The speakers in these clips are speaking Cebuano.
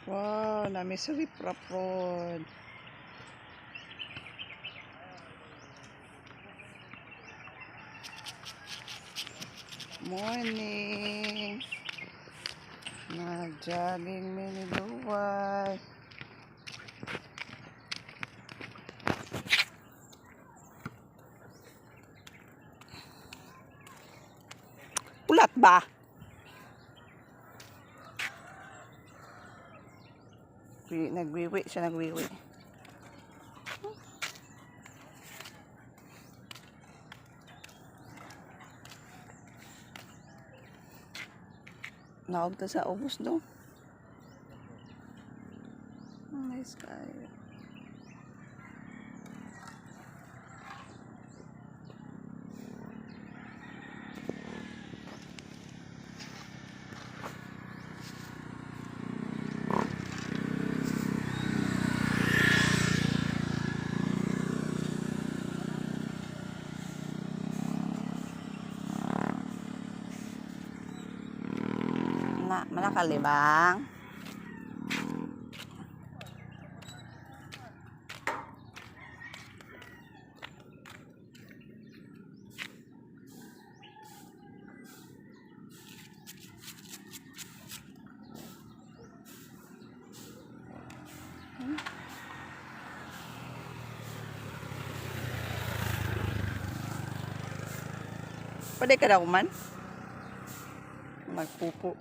Wow, nami sa riprap road. Morning. Nag-jogging mi ni Duway. Pulat ba? Nagwiwi siya, nagwiwi. Naog ta sa ubos do. Nice kayo. Na, manakalibang. Pwede ka daw man? Magpupo.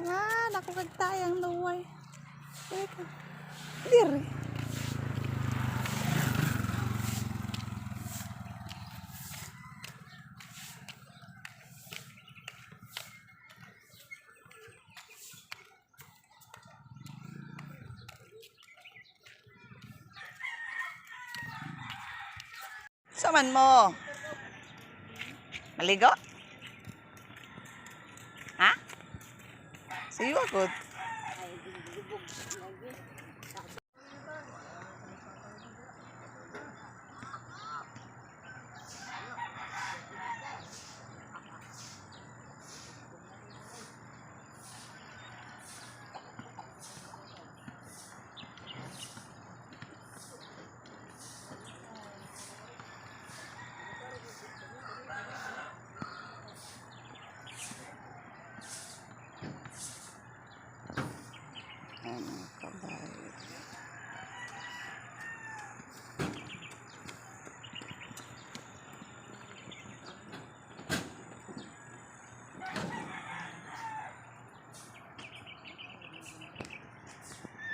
Ah, naku kagtayang luway. Teka. Dire. Saman mo? Maligo? Ha? Siwa ko. Ay, lubog lagi.